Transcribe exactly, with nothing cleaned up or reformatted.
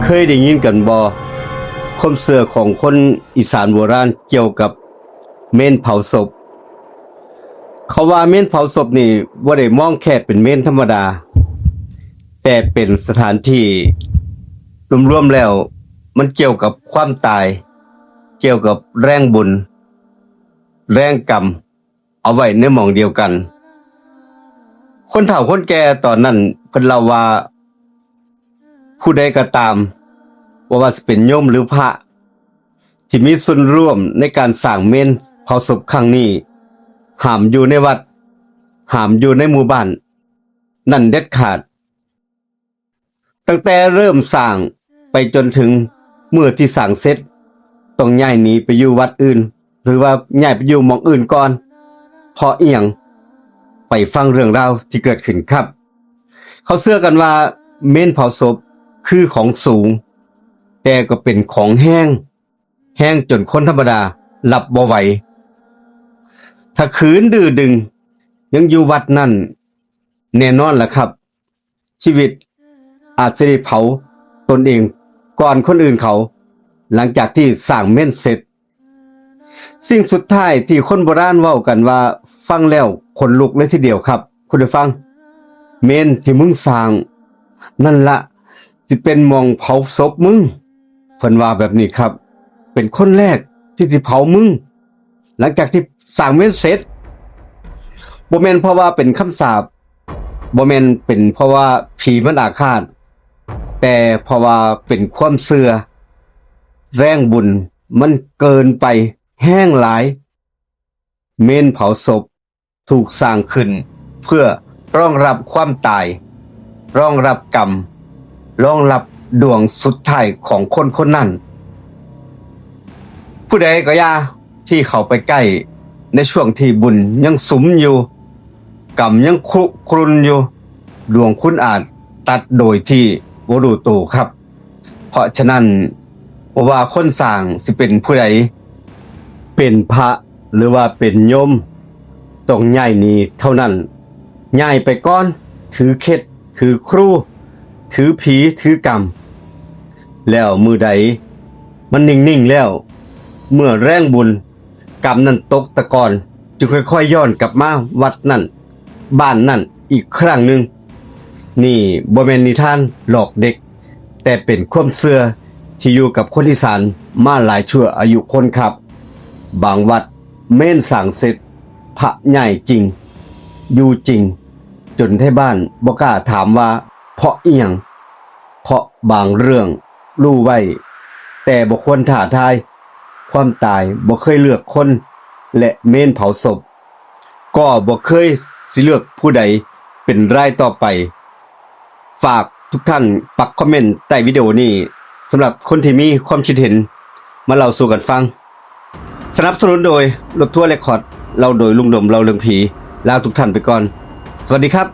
เคยได้ยินกันบ่ ความเชื่อของคนอีสานโบราณเกี่ยวกับเมนเผาศพ เขาว่าเมนเผาศพนี่บ่ได้มองแค่เป็นเมนธรรมดา แต่เป็นสถานที่รวมๆแล้ว มันเกี่ยวกับความตาย เกี่ยวกับแรงบุญ แรงกรรม เอาไว้ในหม่องเดียวกัน คนเฒ่าคนแก่ตอนนั้นเพิ่นเล่าว่า ผู้ใดก็ตาม บ่ว่าสิเป็นโยมหรือพระ ที่มีส่วนร่วมในการสร้างเมนเผาศพครั้งนี้ ห้ามอยู่ในวัด ห้ามอยู่ในหมู่บ้าน นั่นเด็ดขาด ตั้งแต่เริ่มสร้างไปจนถึงมื้อที่สร้างเสร็จ ต้องย้ายหนีไปอยู่วัดอื่น หรือว่าย้ายไปอยู่หม่องอื่นก่อน เพราะอิหยัง ไปฟังเรื่องราวที่เกิดขึ้นครับ เขาเชื่อกันว่าเมนเผาศพคือของสูง แต่ก็เป็นของแฮง แฮงจนคนธรรมดารับบ่ไหว ถ้าขืนดื้อดึงยังอยู่วัดนั่น แน่นอนล่ะครับ ชีวิตอาจจะได้เผาตนเองก่อนคนอื่นเขา หลังจากที่สร้างเมนเสร็จ สิ่งสุดท้ายที่คนโบราณเว้ากันว่าฟังแล้วขนลุกเลยทีเดียวครับ คุณผู้ฟัง เมนที่มึงสร้าง นั่นละสิเป็นหม่องเผาศพมึง เพิ่นว่าแบบนี้ครับ เป็นคนแรกที่สิเผามึง หลังจากที่สร้างเมนเสร็จ บ่แม่นเพราะว่าเป็นคำสาป บ่แม่นเป็นเพราะว่าผีมันอาฆาต แต่เพราะว่าเป็นความเชื่อ แรงบุญมันเกินไปแฮงหลาย เมนเผาศพถูกสร้างขึ้นเพื่อรองรับความตาย รองรับกรรม รองรับดวงสุดท้ายของคนคนนั้น ผู้ใดก็อย่าที่เข้าไปใกล้ในช่วงที่บุญยังสุมอยู่ กรรมยังคุกรุ่นอยู่ ดวงคุณอาจตัดโดยที่บ่รู้ตัวครับ เพราะฉะนั้นบ่ว่าคนสร้างสิเป็นผู้ใด เป็นพระหรือว่าเป็นโยม ต้องย้ายหนีเท่านั้น ย้ายไปก่อน ถือเคล็ด ถือครู ถือผี ถือกรรม แล้วมื้อใดมันนิ่งๆแล้ว เมื่อแรงบุญกรรมนั้นตกตะกอน จึงค่อยๆย้อนกลับมาวัดนั่น บ้านนั่นอีกครั้งหนึ่ง นี่บ่แม่นนิทานหลอกเด็ก แต่เป็นความเชื่อที่อยู่กับคนอีสานมาหลายชั่วอายุคนครับ บางวัดเมนสร้างเสร็จ พระย้ายจริง อยู่จริง จนไทบ้านบ่กล้าถามว่าเพราะอิหยัง เพราะบางเรื่องรู้ไว้ แต่บ่ควรท้าทาย ความตายบ่เคยเลือกคน และเมนเผาศพ ก็บ่เคยสิเลือกผู้ใดเป็นรายต่อไป ฝากทุกท่านปักคอมเมนต์ใต้วิดีโอนี้ สำหรับคนที่มีความคิดเห็นมาเล่าสู่กันฟัง สนับสนุนโดยรถทัวร์เรคคอร์ด เล่าโดยลุงดม เล่าเรื่องผี ลาทุกท่านไปก่อน สวัสดีครับ